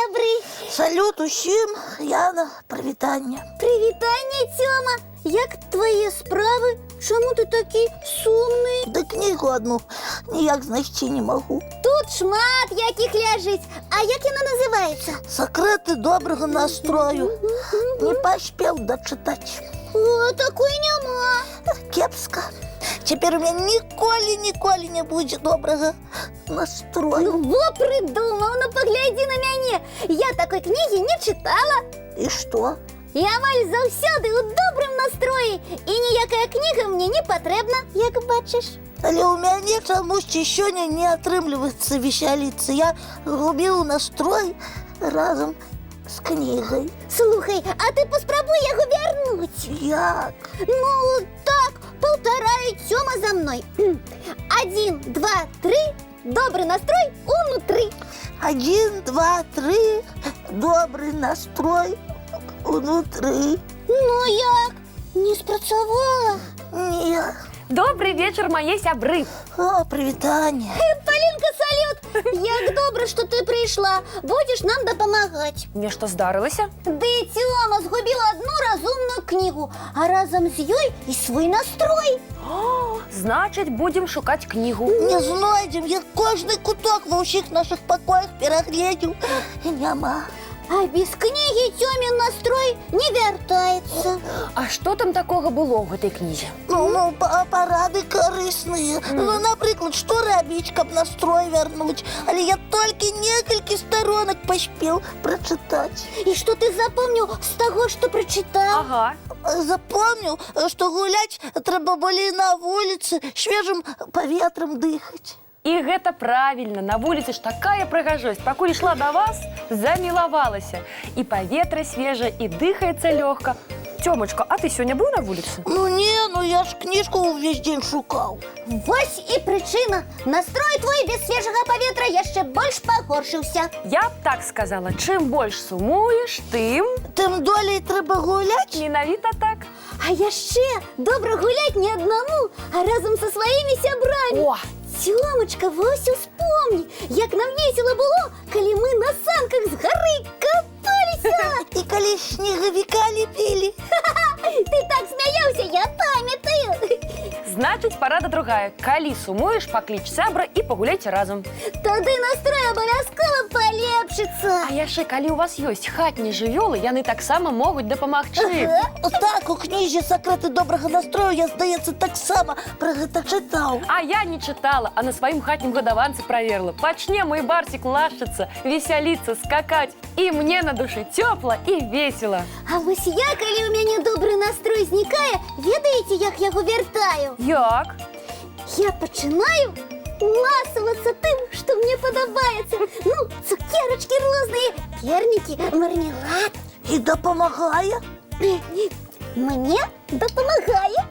сябры! Салют усім, Яна, прывітанне. Прывітанне, Цёма! Як твае справы? Чаму ты такі сумны? Да кнігу одну ніяк знайсці не магу. Тут шмат якіх ляжыць. А як яна называецца? «Сакрэты добрага настрою». Не паспеў дачытаць. О, такой няма. Кепска. Цяпер у мяне ніколі, ніколі не будзе добрага настрою. Ну, во прыдумаў, ну паглядзі на мяне. Я такой кнігі не чытала. І што? Я амаль заўсёды ў добрым настроі, і ніякая кніга мне не патрэбна, як бачыш. Але ў мяне чамусьці сёння не атрымліваецца весяліцца. Я згубіў настрой разам з кнігай. Слухай, а ты паспрабуй яго вярнуць. Як? Ну, так, паўтарай, Цёма, за мной. Один, два, три, добры настрой унутры. Один, два, три, добры настрой унутры. Ну як? Не спрацавала? Не. Добры вечар, мае сябры. О, прывітанне. Палінка, салют! Як добра, што ты прыйшла. Будзеш нам дапамагаць. Нешта здарылася? Ды Цёма згубіў одну разумную кнігу, а разам з ёй і свой настрой. О, значыць, будзем шукаць кнігу. Не знойдзем, я кожны куток ва ўсіх нашых пакоях перагледзеў. І няма. А без кнігі Цёмін настрой не вяртаецца. А што там такога было ў гэтай кнізе? Ну, парады карысныя. Ну, напрыклад, што рабіць, каб настрой вярнуць. Але я толькі некалькі старонак паспеў прачытаць. І што ты запомніў з таго, што прачытаў? Ага. Запомніў, што гуляць трэба болей на вуліцы, свежым паветрам дыхаць. І гэта правільна, на вуліцы ж такая прыгажосць. Пакуль ішла да вас, замілавалася. І паветра свежае, і дыхаецца лёгка. Цёмачка, а ты сёння быў на вуліцы? Ну не, ну я ж кніжку ўвесь дзень шукаў. Вось і прычына. Настрой твой без свежага паветра яшчэ больш пагоршыўся. Я б так сказала, чым больш сумуеш, тым Тым долей трэба гуляць. Менавіта так. А яшчэ добра гуляць не аднаму, а разам са сваімі сябрамі. О, Цёмачка, вось успомні, як нам весела было, калі мы на санках з гары каталіся. І калі снегавіка лепілі. Ты так смяяўся, я памятаю. Значыць, парада другая. Калі сумуеш, пакліч сябра і пагуляйце разам. Тады настрой абавязкова палепшыцца. А яшчэ калі ў вас ёсць хатнія жывёлы, яны таксама могуць дапамагчы. Так, у кнізе «Сакрэты добрага настрою» я, здаецца, таксама пра гэта чытаў. А я не чытала, а на сваім хатнім гадаванцы праверыла. Пачне мой барсік лашчыцца, весяліцца, скакаць. І мне на душы цёпла і весела. А вось я, калі ў мяне добры настрой знікае, ведаеце, як яго вяртаю? Як? Я пачынаю ласавацца тым, што мне падабаецца. Ну, цукерачкі розныя, пернікі, мармелад. І дапамагае? Мне дапамагае.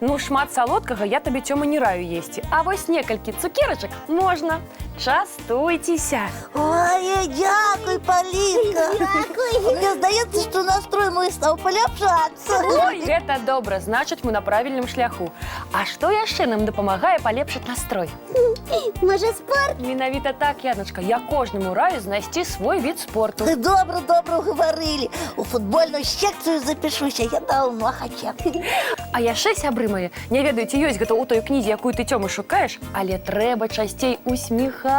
Ну, шмат салодкага я табе, Цёма, не раю есці. А вось некалькі цукерачак можна. Частуйцеся. Ой, дзякуй, Палінка. Дзякуй. Мне здаецца, што настрой мой стаў паляпшацца. Ой, гэта добра, значыць, мы на правільным шляху. А што яшчэ нам дапамагае палепшыць настрой? Можа, спорт? Менавіта так, Яначка, я кожнаму раю знайсці свой від спорту. Добра, добра угаварылі. У футбольную секцыю запішуся, я даўно хацеў. А яшчэ, сябры мае, не ведаю, ці ёсць гэта ў той кнізе, якую ты, Цёма, шукаеш, але трэба часцей усміхацца.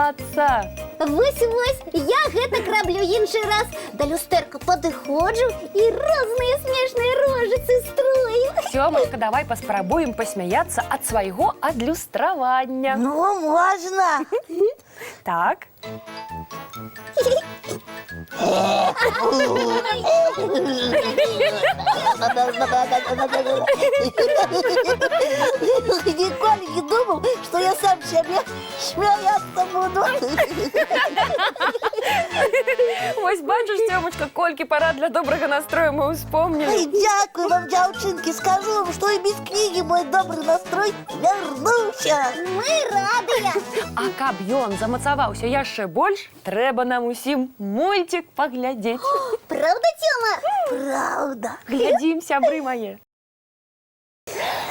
Вось-вось, я гэтак раблю іншы раз. Да люстэрка падыходжу і розныя смешныя рожыцы строю. Цёмачка, давай паспрабуем пасмяяцца ад свайго адлюстравання. Ну, можна. Так. Ніколі не думаў, што я сам сябе смяяцца буду. Вось бачыш, Цёмачка, колькі парад для добрага настрою мы Ай, ўспомнілі. дзякуй вам, дзяўчынкі, скажу вам, што і без кнігі мой добры настрой вярнуўся. Мы радыя. А каб ён замацаваўся яшчэ больш, трэба нам усім мульцік паглядзець. Праўда, Цёма? Праўда. Глядзім, сябры мае.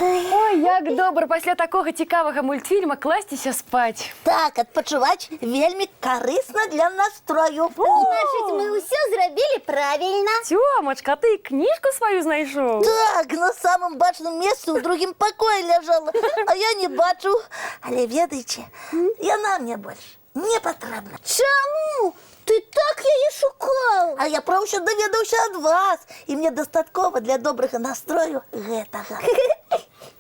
Ой, як Як добра пасля такога цікавага мультфільма класціся спаць. Так, адпачываць вельмі карысна для настрою. Значыць, мы ўсё зрабілі правільна. Цёмачка, ты і кніжку сваю знайшоў? Так, на самым бачным месцы ў другім пакоі ляжала, а я не бачу. Але ведаеце, яна мне больш не патрэбна. Чаму? Ты так яе шукаў. А я пра ўсё даведаўся ад вас, і мне дастаткова для добрага настрою гэтага.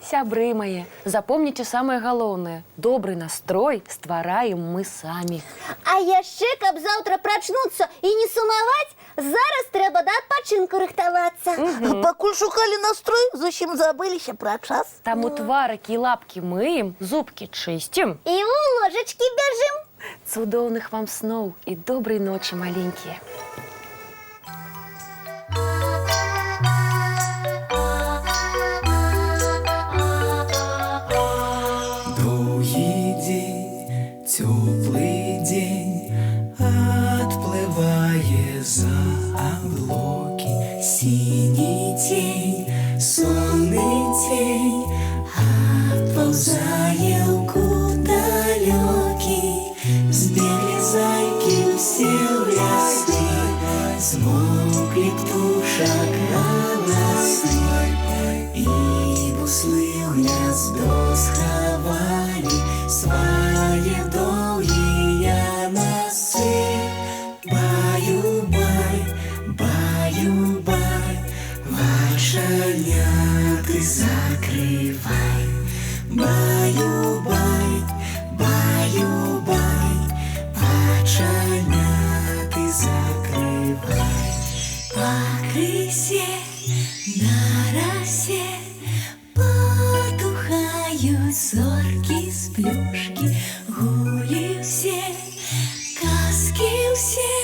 Сябры мае, запомніце самае галоўнае. Добры настрой ствараем мы самі. А яшчэ, каб заўтра прачнуцца і не сумаваць, зараз трэба да адпачынку рыхтавацца. Пакуль шукалі настрой, зусім забыліся пра час. Таму тварыкі і лапкі мыем, зубкі чысцім. І ў ложачкі бяжым. Цудоўных вам сноў і добрай ночы, маленькія. Доўгі дзень, цёплы дзень адплывае за аблокі. Сіні цень, сонны цень адпаўзае ў кут далёкі. Збеглі зайкі ўсе ў лясы, змоўклі птушак галасы. І буслы ў гняздо схавалі свае доўгія насы. Баю-бай, баю-бай, вачаняты закрывай. Баю-бай, баю-бай, вачаняты закрывай. Пакрысе на расе потухаюць зоркі сплюшкі, гулі ўсе, казкі ўсе,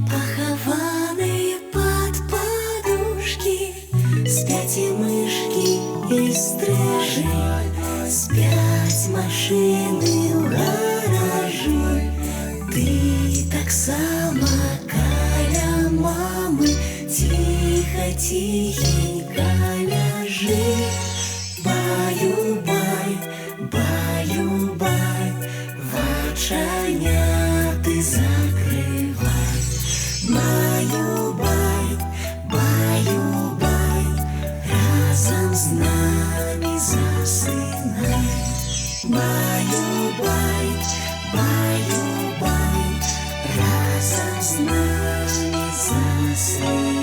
пахаваныя пад падушкі. Спяць і мышкі, і стрыжы, спяць машыны ў гаражы. Ты таксама каля мамы ціха, ціхенька ляжы. Баю-бай, баю-бай, вачаняты закрывай. Баю-бай, баю-бай, разам з намі засынай. Баю-бай, баю-бай, разам з намі засынай.